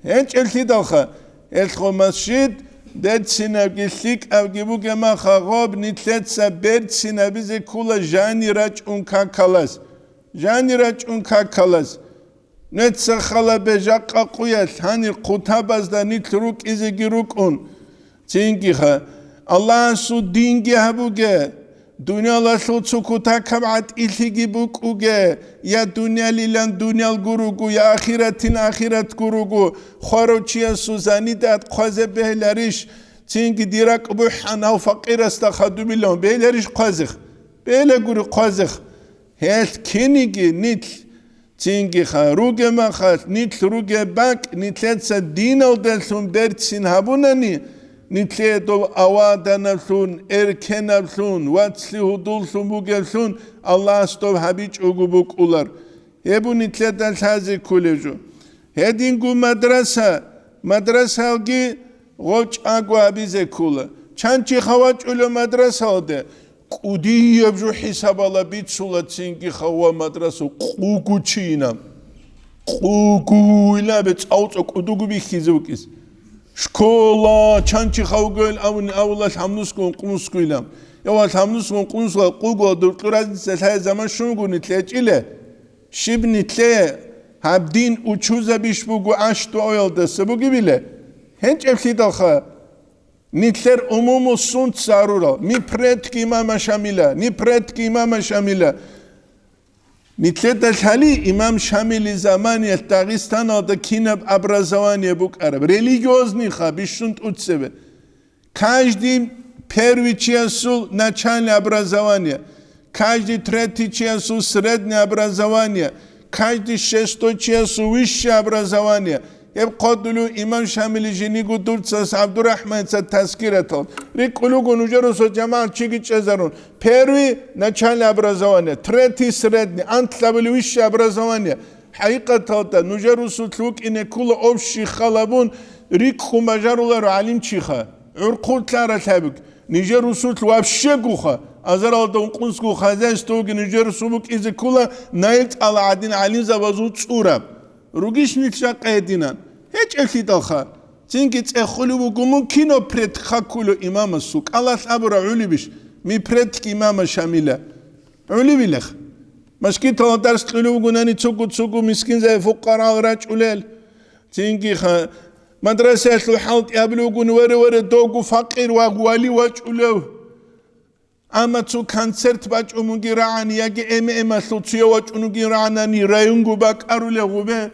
ГьечӀелъидалха. Элъго масжид берцинабги лъикӀабги бугеб маха, гъоб нилъеца берцинабизе ккола жани рачӀун какалаз. Жани рачӀун какалаз. Нецца халабе жакъа къуялъ гьанир хъутабазда нилъ рукӀизеги рукӀун. Цинги ха, Аллагьасул динги гьабуге, дуниялалъул цо кутакаб гӀатӀилъиги букӀуге, я дуниялилан дуниял гуруго, я ахиратин ахират гуруго, хварав чиясул занидат хъвазе бегьиларищ? Цинги дир ракӀ бухӀан гьав факъирасда хадубилан бегьиларищ хъвазех? Бегьилагури хъвазех. Гьелъ киниги нилъ Цинги ха, ругеб махалъ нилъ ругеб бакӀ нилъеца диналдалъун берцин гьабунани, нилъее дов аваданаблъун, эркенаблъун, вацлъи гьудуллъун бугеблъун Аллагьас дов гьабичӀого букӀулар. Гьеб нилъеда лъазе кколеб жо. Гьединго мадраса, мадрасалги гъов чӀаго абизе ккола. Чан чи хавачӀула мадрасалде, кӀудияб жо хӀисабала бицула цинги хава мадраса къугу чина. Къугу илабе цӀауцӀа кӀудугу бихьизе вукӀис. Школа, чан чи хавгойил авни авула лъамнусгун къунсгуйла. Ява лъамнусгун къунсгула къугула дуркьу разница лъая заман шумгуни лъечӀиле. Щиб нилъее Гьаб дин учузабищ буго аш дугӀаялдаса бугебила? ГьечӀеблъидалха, нилъер умуму сунца гьарурал, ни предки имама Шамила, ни предки имама Шамила. Нилъеда лъали имам Шамили заманиялъ Дагъистаналда кинаб образование букӀараб, религиозныйха бищун тӀуцебе. Каждый первый чиясул начальное образование, каждый третий чиясул среднее образование, каждый шестой чиясул высшее образование. Гьеб хъодулев имам Шамили жиниго дурцас ГӀабдурахӀманица тазкиратал. РикӀкӀулего нужер русул жамагӀат чиги чӀезарун. Первый начальное образование, третий среднее, анлъабали высшее образование. ХӀакъикъаталда нужер русулъ вукӀине ккола общий хал абун, рикӀкӀун бажаруларо гӀалимчиха. ГӀурхъулъа аралъабик, нижер русулъ вообще гуха, азаралда ункънусго хозяйствоги нижер русу букӀизе ккола, наил тӀала гӀадин гӀалимзабазул цӀураб. Ругищ нилъ жакъа гьединан? ГьечӀеблъидалха. Цинги цӀехулев вуго мун кино предкха кколев имамасул, кӀалалъ абура гӀулибищ, ми предк имама Шамила. ГӀулибилех. Машгитала дарс кьулев вугунани цугу-цугу мискинзаби фукъарал рачӀулел. Цинги ха-, мадрасаялъул хӀалтӀи абулев вугун, варе-варе, догу факъир ва вали вачӀулев. Амма цо концерт бачӀун бугин рагӀани яги эм-, эмалъул цуя вачӀун вугин рагӀанани районго бакӀарулев гъубе.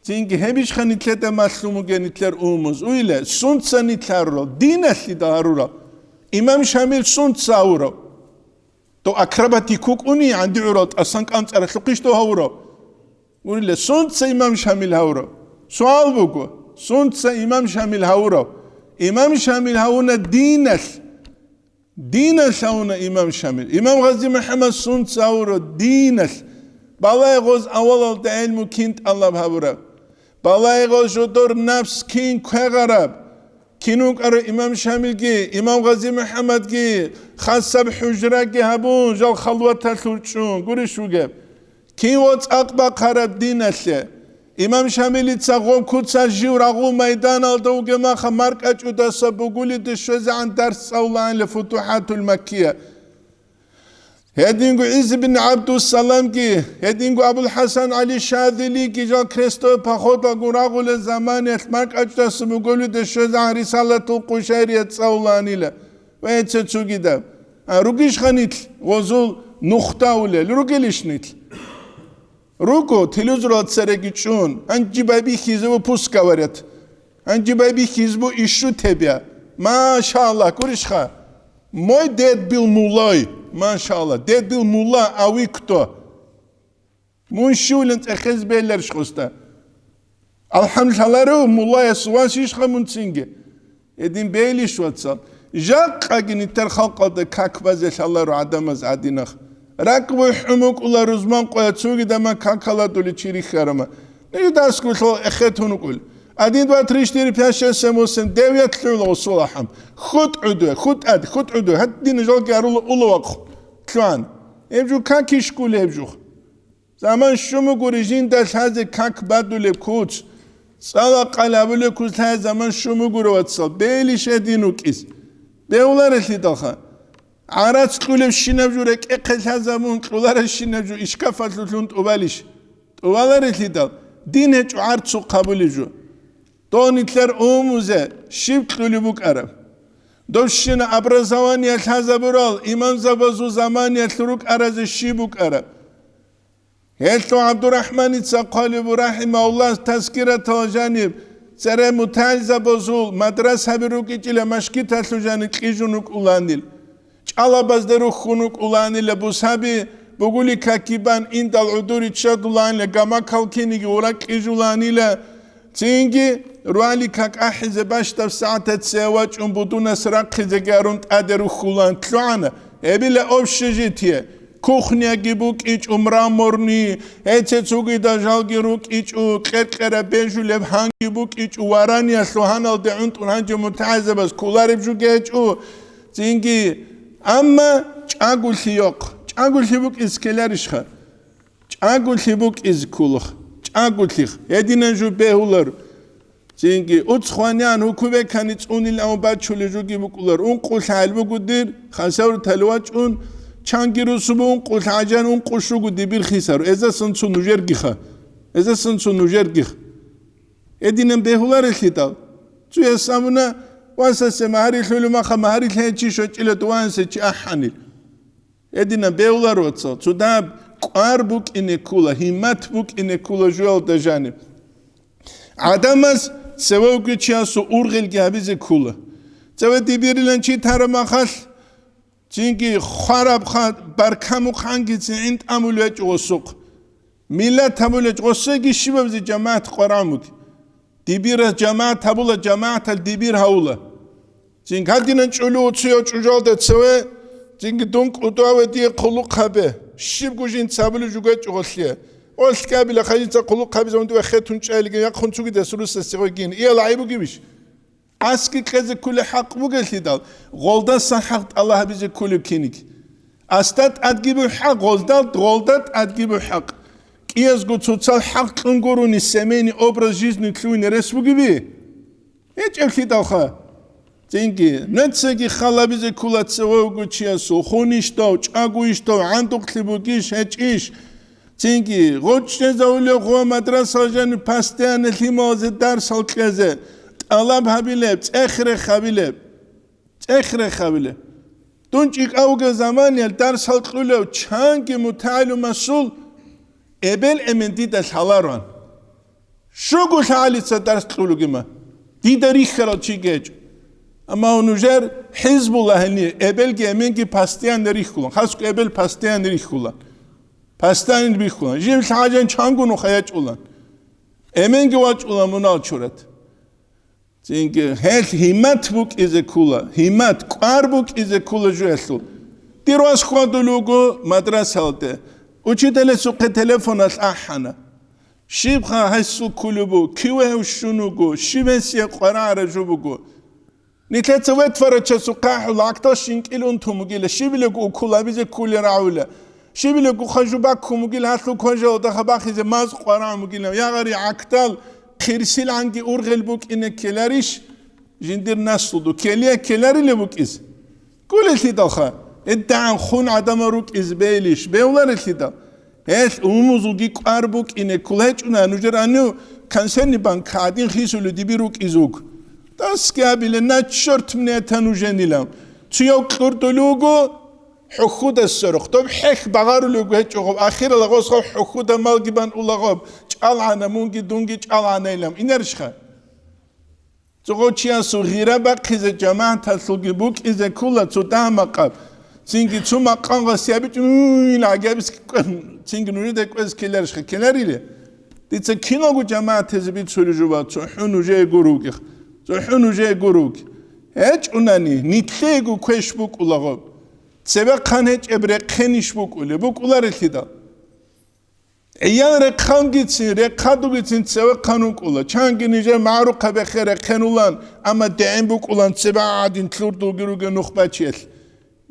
Цинги гьебищха нилъеда малъун бугеб нилъер умумуз? Уйла, сунца нилъ гьарурал, диналъидал гьарурал. Имам Шамил сунца гьавурав? Дов акробатик вукӀуни, гӀанди гӀурал тӀасан кӀанцӀаралъухъищ дов гьавурав? Гурила, сунца имам Шамил гьавурав? Суал буго, сунца имам Шамил гьавурав? Имам Шамил гьавуна диналъ. Диналъ гьавуна имам Шамил. Имам Гъази МухӀаммад сунца гьавурав? Диналъ. Балагье гъоз авалалда гӀелму кин тӀалаб гьабураб? Балагье гъоз жодор напс кин квегъараб? Кин вукӀарав имам Шамилги, имам Гъази МухӀаммадги, хасаб хӀужраги гьабун, жал халваталъур чӀун, гурищ вугеб? Кин ва цӀакъ бахъараб диналъе? Имам Шамилица гъоб куцалъ жив рагъул майданалда вугеб маха маркӀачӀудаса бугулиде щвезегӀан дарс цӀалулаанила Футухатул Маккия. Гьединго ГӀиз бин ГӀабдуссаламги, гьединго Абул-ХӀасан ГӀали Шазилиги жал крестовый походалгун рагъулел заманиялъ маркӀачӀдаса буголиде щвезегӀан Рисалатул Къушайрия цӀалулаанила ва гьеце цогидаб. А ругищха нилъ гъозул нухда улел? Ругелищ нилъ? Руго, телевизорал цереги чӀун, гьанжи байбихьизе выпуск говорят. Гьанжи байбихьизе бу ищу тебе. Машалла, гурищха. Мой дед был муллой. Машалла, дед был мулла, а вы кто? Мун щивлин цӀехез беларищ гъосда? АлхӀамдулиллагь лъаларев муллаяс васищха мун цинги? Гьедин бейилищ, вацал? Жакъаги нитер халкъалда как базе лъаларо гӀадамаз гӀадинах. РакӀ бухӀун букӀула рузман къоя цугидама какаладули чи рихьарама. Ниждасгулъул эхетун вукӀул. Один, два, три, четыре, пять, шесть, семь, восемь, девять лъугьула усул ахӀам. ХутӀ гӀудуе, хутӀад, хутӀ гӀудуе. Гьадин жалги арула ула вахъ. Лъугьан. Гьеб жу какищ ккули гьеб жух? Заман щун бугури жинда лъазе как бадулеб куц, цӀала къал гьабулеб куц лъазе заман щун бугури, вацал, бейилищ гьедин вукӀиз? Бегьуларелъидалха. ГӀарац кьулебщинаб жу рекӀехъе лъазабун, кьуларащинаб жу ишкафалъулъун тӀубалищ? ТӀубаларелъидал, дин гьечӀо гӀарцухъ гьабулеб жу. Дов нилъер умумузе щиб кьулеб букӀараб? Дов щина образование лъазабурал имамзабазул заманиялъ рукӀаразе щиб букӀараб? Гьелъул ГӀабдурахӀманица хъвалеб буго, рахӀимагьуллагь, тазкираталда жаниб цере мутагӀилзабазул мадрасаби рукӀичӀила машгиталъул жаниб кьижун рукӀуланил, чӀалабазда рухьун рукӀуланила, бусаби бугули какибан индал гӀодор иччадуланила, гамакал киниги уракь кьижуланила, цинги руали как ахӀизе бащдаб сагӀатаца вачӀун будунас рахъизеги арун тӀаде рухьулан лъугӀана. Гьебила общежитие. Кухняги букӀичӀо мраморный, гьеце цогидал жалги рукӀичӀо, кьеркьера бежулеб гьанги букӀичӀо, вараниялъул гьаналде гӀунтӀун гьанже мутагӀилзабаз кколареб жуги гьечӀо, цинги. Амма чӀаголъи йохъ, чӀаголъи букӀиз ккеларищха? ЧӀаголъи букӀиз кколах, чӀаголъих, гьединан жо бегьулар. Цинги уцхванян гьукубекани цӀунил ан бачулел жуги букӀулар. Ункъулъ гьал буго дир, хасавртал вачӀун, чанги русубу ункъулъ гӀажан ункъу щугу дибир хисар, эзасан цо нужергиха. Эзасан цо нужерги. Эдинан бегьуларелъидал. Цуяс абуна, васасе магьари лъулев маха, магьари лъечи щочила дуансе чи ахӀанил. Эдинан бегьулар вацал, цо даб кӀвар букӀине ккула, гьиммат букӀине ккула жуялда жаниб. ГӀадамаз цевевги чиясул ургъелги гьабизе ккула. Цеве дибирилан чи тараб махалъ, цинги хварабха баркамухъанги цин гӀин тӀамул вечӀо гъосухъ. Миллат гьабул вечӀо гъосеги щибабзи жамагӀат къварамуги. Дибираз жамагӀат гьабула, жамагӀатал дибир гьавула. Цинги гьадинан чӀулу уцуяв чӀужалда цеве, цинги дун кӀудаве дие хъулухъ гьабе, щибго жинца гьабулев жугечӀо гъолъие. Олъ кабила хажинца хъулухъ гьабизавун диве хетун чӀайлиги, яхъун цугидас русасе гъойгин. Иял гӀайиб бугебищ? Аски кьезе ккулеб хӀакъ бугелъидал, гъолдасан хӀакъ тӀалаб гьабизе ккулеб киниг. Асда тӀадги бу хӀакъ, гъолдал, гъолда тӀадги бу хӀакъ. КӀиязго цоцал хӀакъ кьун гурони семейный образ жизни лъугьине рес бугеби? ГьечӀеблъидалха. Цинги, нецаги халабизе ккула цеве вуго чиясул, хунищ дав, чӀагойищ дав, гӀандухълъи бугищ, гьечӀищ. Цинги, гъочӀезавулев гъо мадрасал жани постоянно лъималазе дарсал кьезе, тӀалаб гьабилеб, цӀех-рех гьабилеб, цӀех-рех гьабилеб. Дун чӀикӀав вугев заманиялъ дарсал кьулев чанги мутагӀилумасул эбел-эмен дида лъалароан. Щуго лъагӀалица дарс кьулугима, дида рихьарал чи гьечӀо. Амма нужер хӀизбула гьенир, эбелги эменги постоянно рихьулан, хасго эбел постоянно рихьулан. Пастайин бихьула, жив лъагӀажан чанго нуха ячӀула. Эменги вачӀула мунал чурат. Цинги гьел гьиммат букӀизе ккула, гьиммат, кӀвар букӀизе ккула жуялъул. Дир вас хьвадулуго мадрасалде. Учителасухъе телефоналъ ахӀана. Щибха гьайсул ккулеб бу, киве гьев щун вуго, щиб гьесие къварагӀара жо буго. Нилъеца ветварачасухъа хӀулагъдал щинкӀил унтун бугила, щибилего уккулабизе ккулел рагӀула, щибилего хажу баккун бугила гьалъул кважалда хабахизе маз къварагӀун бугила, ягъари гӀакдал хирсилгӀанги ургъел букӀине ккеларищ? Жиндир наслуду ккелия ккеларилеб букӀиз. Кколелъидалха, гьедигӀан хун гӀадамал рукӀиз бейилищ, бевларелъидал? Гьелъ умумузулги кӀвар букӀине кколечӀуна, нужер гьанив консервный банка гӀадин хисулев диби рукӀиз вуго. Дасги абиле, на чёрт мне это нужен илан. Цуяв кьурдулев вуго, хӀухьуда сорухъ. Доб хӀехь багъарулев гьечӀо гъоб, ахирала гъосгъав хӀухьуда малги бан ула гъоб, чӀалгӀана, мунги дунги чӀалгӀана илан. Инарищха? Цо гъочиясул гъира бахъизе жамагӀаталъулги букӀизе ккула цо дагьа-макъаб. Цинги цо макъамгъас ябичӀун гӀагабис ккве-, цинги нужеда кӀвез ккеларищха? Ккеларила. Дица киналго жамагӀатазе бицулеб жо бан, цохӀо нужее гуро вугех. ЦохӀо нужее гуро вугех. ГьечӀунани, нилъеего квеш букӀула гъоб. Цебехъан гьечӀеб рехъенищ букӀулеб? БукӀуларелъидал. ГӀиял рехъангицин, рехъадугицин цевехъан вукӀула. Чанги нижер магӀрухъаб бехе рехъенулан, амма дегӀен букӀулан цебе гӀадин лъурдулги ругел нухбачиялъ.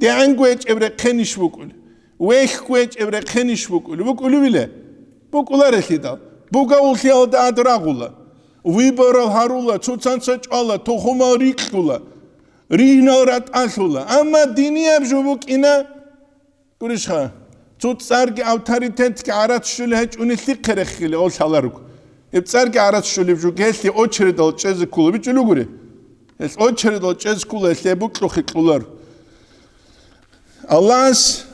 ДегӀен гьечӀеб рехъенищ букӀулеб? Вехь гьечӀеб рехъенищ букӀулеб? БукӀулевила? БукӀуларелъидал. Бугавуллъиялда ад рагъула. Выборал гьарула, цоцанца чӀвала, тухумал рикьула, ригьнал ратӀалъула. Амма динияб жо букӀина, гурищха, цо цӀарги авторитетги гӀарац щулеб гьечӀони лъихъе реххилеб, о лъаларго. Гьеб цӀарги гӀарац щулеб жо гьелъие очередал чӀезе ккола бичӀчӀулев гури. Гьелъ очередал чӀезе ккола, гьелъие букьухъе кьолар. Аллагьас,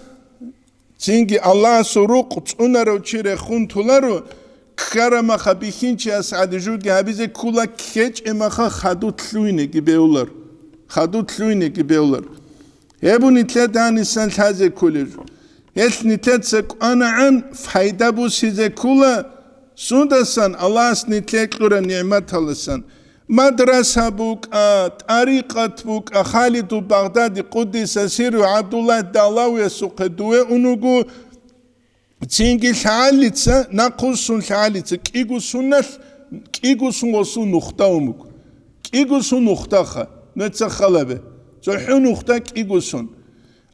цинги Аллагьасул рукъ цӀунарав чи рехун толаро, ккарамаха бихьинчияс гӀади жоги гьабизе ккола, ккечӀемаха хадуд лъугьинеги бегьулар. Хадуд лъугьинеги бегьулар. Гьеб нилъеда гьанисан лъазе кколеб жо. Гьелъ нилъеца кӀванагӀан пайда бусизе ккола, сундасан Аллагьас нилъее кьураб нигӀматаласан. Мадраса букӀа, тӀарикъат букӀа, Халидул Багъдади, къуддиса сирругьу, ГӀабдуллагь Дагьлавиясухъе дуве ун вуго, цинги лъагӀалица, нахъвуссун лъагӀалица, кӀиго сунналъ, кӀиго сун гъосул нухда ун буго. КӀиго сун нухдаха, нуца халабе. ЦохӀо нухда кӀиго сун.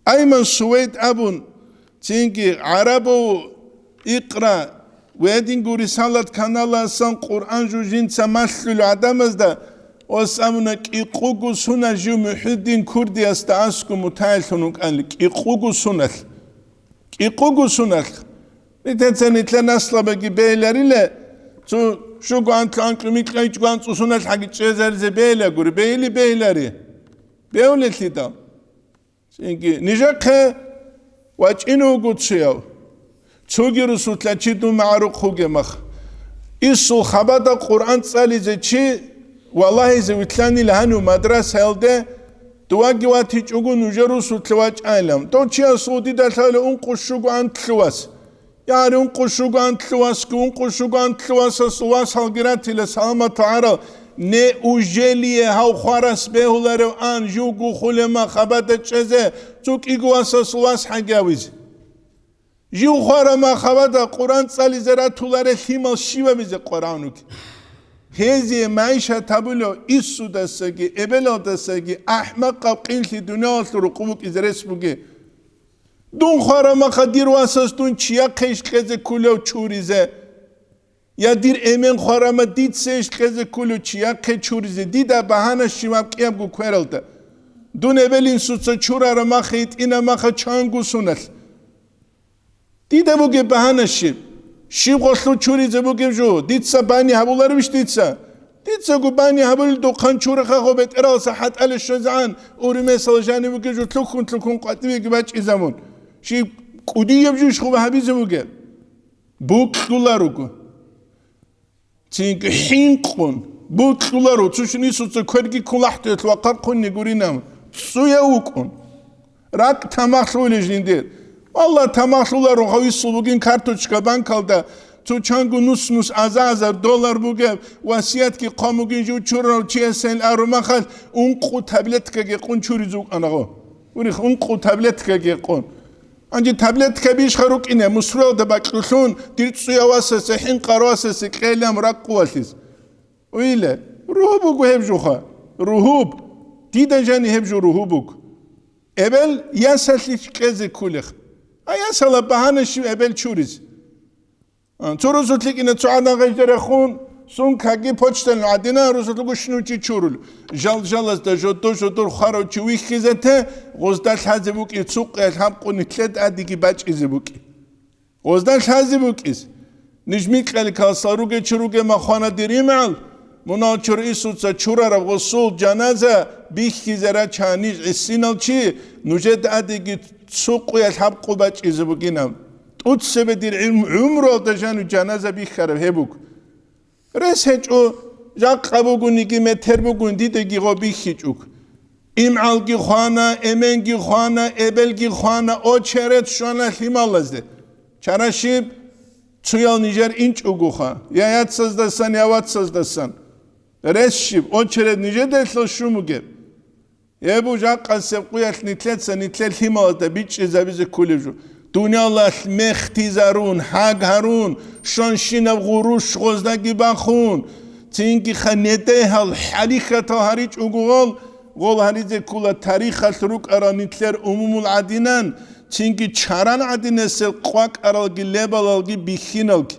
Айман Сувейд абун, цинги гӀарабав икъра, ва гьединго Рисалат каналасан Къуръан жужинца малъулев гӀадамазда, ос абуна, кӀикъуго сунал жив МухӀиддин Курдиясда аскӀо мутагӀиллъун вукӀанли, кӀикъуго суналъ. КӀикъуго суналъ. Нилъеца нилъер наслабаги бегьиларила, Цо щуго анлъу анкьу микьайчӀго анцӀусуналъ хӀаги чӀезаризе бейла гури, бейли бейлари. Беулелъидал. Цинги, нижехъе вачӀине вуго цояв. Цоги русулъа чи дун магӀарухъ вугеб мах. Исул хабада Къуръан цӀализе чи валагьизе вилълъанила гьанив мадрасаялде, дувагги ватичӀого нужер русулъа вачӀайилан. Дов чиясул дида лъала ункъо щуго анлъу вас. Яри ункъо щуго анлъу васги, ункъо щуго анлъу васасул вас гьалги ратила саламат гьарал. Неужели гьав хварас бегьуларев ан живго хулема хабада чӀезе, цо кӀиго васасул вас хӀагавизе? Жив хварама хабада Къуръан цӀализе ратуларе лъимал щивабизе къваравнуги. Гьезие майшат гьабулев исудасаги, эбелалдасаги ахӀмакъаб къинлъи дуниялалъул рукъу букӀизе рес буги. Дун хварамаха дир васас дун чияхъе иш кьезе ккулев чуризе? Я дир эмен хварама дица иш кьезе ккулев чияхъе чуризе? Дида багьана щиваб кӀиябго квералда. Дун эбел-инсуца чурарамаха, итӀинамаха чанго суналъ. Дида бугеб багьана щиб? Щиб гъолъул чуризе бугеб жо? Дица бани гьабуларевищ дица? Дицаго бани гьабулел духъан чураха гъо бетӀералса хӀатӀале щвезегӀан, ури месала жаниб бугеб жо лъухьун-лъухьун къватӀибеги бачӀизабун. Щиб кӀудияб жо иш хъуба гьабизе бугеб? Букьуларуго. Цинги хӀинкъун, букьуларо, цо щун исуца кверги ккун лахӀтуялъ вахъархъунни гуринан, цӀуя вукӀун. Ракь тамахлъулей жиндир. Валла, тамахлъуларо, гьав исул бугин карточка банкалда, цо чанго нус-нус аза-азар доллар бугеб, васиятги хъван бугин жив чурарав чиясен арумахал, ункъу таблеткаги къун чуриз вукӀана гъо. Урих, ункъу таблеткаги къун. Гьанже таблетка бищха рукӀине, мусралда бакьулъун, дир цӀуя васасе, хӀинкъар васасе кьелам ракъувалъиз. Уйле, ругьу буго гьеб жуха. Ругьуб. Дида жани гьеб жо ругьу буго. Эбел ясалъи кьезе ккулех. А ясала багьана щив эбел чуриз? А, цо русулъ кӀина цо гӀадан гъежда рехун, сумкаги почталъун гӀадина, русулъ гушнучи чурул. Жал-жалазда жодо-жодор хварав чи вихьизете, гъозда лъазе букӀи, цукъиялъ гьабкъуни лъед адиги бачӀизе букӀи. Гъозда лъазе букӀис. Ниж микьали калсал ругечи ругема хвана дир имгӀал, мунал чур исуца чурараб гъосул жаназа бихьизе рача ниж гӀисинал чи, нужеда адиги цукъуялъ гьабкъу бачӀизе бугинаб. ТӀуцебе дир гӀум-, гӀумруялда жану жаназа бихьараб гьеб буго. Рес гьечӀо, жакъа бугониги метер бугун дидаги гъо бихьичӀуг. ИмгӀалги хвана, эменги хвана, эбелги хвана, очеред щвана лъималазде. Чара щиб? Цуял нижер инчӀугоха, я яцаздасан, я вацаздасан. Рес щиб? Очеред нижедалъал щун бугеб? Гьеб жакъасеб къуялъ нилъеца нилъер лъималазда бичӀчӀизабизе кколеб жо. Дуниялалъ мехтизарун, гьаг гьарун, щонщинаб гъурущ гъоздаги бахун, цинги ха недегьал хӀалихьатал гьаричӀого гъол, гъол гьаризе ккола тарихалъ рукӀарал нилъер умумул гӀадинан, цинги чаран гӀадинасел къвакӀаралги лебалалги бихьиналги.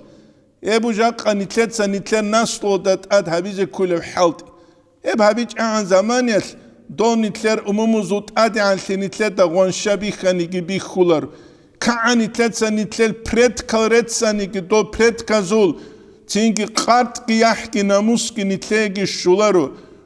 Гьеб жакъа нилъеца нилъер наслуялда тӀад гьабизе кколеб хӀалтӀи. Гьеб гьабичӀагӀан заманиялъ дол нилъер умумузул тӀадегӀанлъи нилъеда гъванша бихьаниги бихьулар. КагӀа нилъеца нилъер предкал реццаниги дол предказул, цинги къартӀги яхӀги намусги нилъееги щоларо.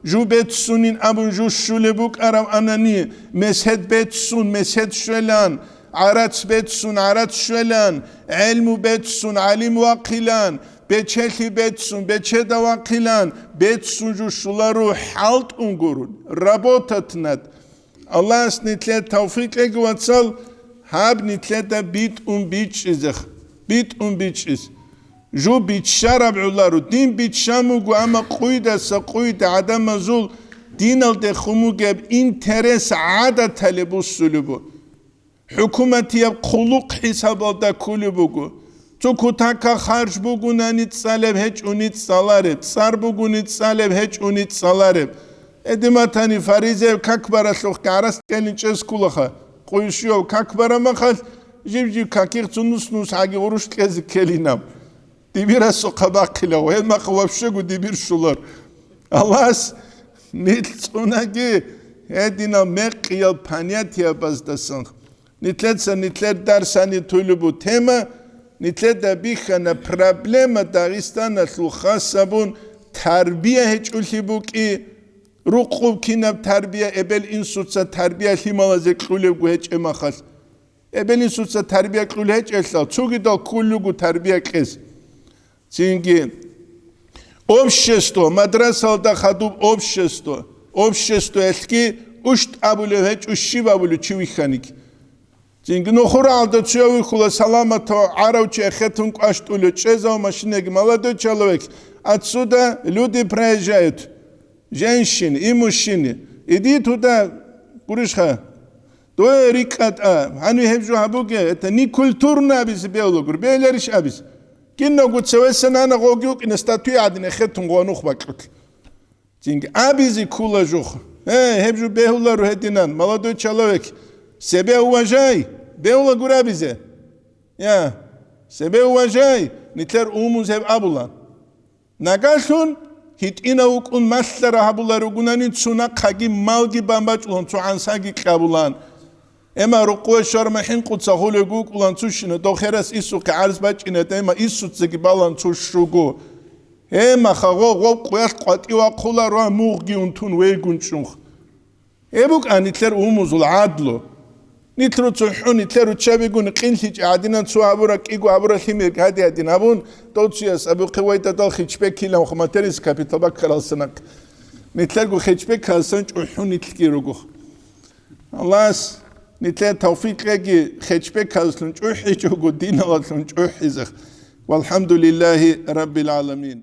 Жу беццунин абун жу щулеб букӀараб анани, месед беццун месед щвелан, гӀарац беццун гӀарац щвелан, гӀелму беццун гӀалим вахъилан, бечелъи беццун бечеда вахъилан, беццун жу щуларо хӀалтӀун гурун. Работать надо. Аллагьас нилъер тавфикъ кьеги, вацал, гьаб нилъеда битӀун бичӀчӀизех, битӀун бичӀчӀиз. Жу биччараб гӀоларо, дин биччан буго, амма къуйдаса къуйда гӀадамазул диналде хун бугеб интерес гӀадатале буссулеб бу. ХӀукуматияб хъулухъ хӀисабалда кколеб буго. Цо кутакаб харж бугунани цӀалеб гьечӀони цӀалареб, цӀар бугони цӀалеб гьечӀони цӀалареб. Эдиматани фаризеяб как баралъухъ гӀарац кьелин чӀез кколаха. Къуйшуяв как барамахалъ, жив-жив какихъ цо нус-нус гьаги гъурущ кьезе ккелинаб. Дибирасухъа бахъила, гьебмахъ вообще-го дибир щолар. Аллагьас нилъ цӀунаги гьединал мекъиял понятиябаздасан. Нилъеца нилъер дарсани тулебу тема, Нилъеда бихьана проблема Дагъистаналъул хас абун тарбия гьечӀулъи букӀи, рукъуб кинаб тарбия, эбел-инсуца тарбия лъималазе кьулебгу гьечӀеб махалъ. Эбел-инсуца тарбия кьул гьечӀелъал, цогидал кколего тарбия кьез. Цинги общество, мадрасалда хадуб общество, обществоялъги ушт абулев гьечӀо, щиб абулев чи вихьаниги. Цинги нухуралда цуяв вихьула, саламатав гӀарав чи эхетун кӀващтӀулев, чӀезав машинаги, молодой человек, отсюда люди проезжают, женщины и мужчины. Иди туда, гурищха, дое рикӀкӀад а, гьанив гьеб жо гьабуге, это некультурно абизе бегьулагури, бегьиларищ абизе. Киналго цевеса нана гъоги вукӀина статуя гӀадин эхетун гъо нух бакьулъ. Цинги абизе ккула жух. Э, гьеб жо бегьуларо гьединан, молодой человек. Себе уважай, бегьула гурабизе. Я, себе уважай, нилъер умуз гьеб абула. Нагалъун гьитӀинав вукӀун малъара гьабуларугунани цунахъаги малги бамбачӀулан цо гӀансаги кьабулан. Эма рукъове щварма хӀинкъуца гъулев гукӀулан цущина, дов херас Иссухъе гӀарз бачӀине, эма Иссуцаги балан цущуго. Эма хагъо гъов къуялъ къватӀивахъула руа мугъги унтун вейгун чӀунх. Гьеб букӀа нилъер умузул гӀадлу. Нилъ руцу хӀу, нилъер руччабигун къинлъичӀи гӀадинан цо гьабура, кӀиго гьабура лъимер гьади гьадин гьабун, дов цуяс абухъе вайдадал хичбекилан хъуматерис капитал баккарал санахъ. Нилъерго хичбекалсан чӀухӀун нилъги ругух. Аллагьас нилъер тавфикъ кьеги хичбекаллъун чӀухӀичӀого, диналлъун чӀухӀизех. Валхамдулиллагьи раббил гӀаламин.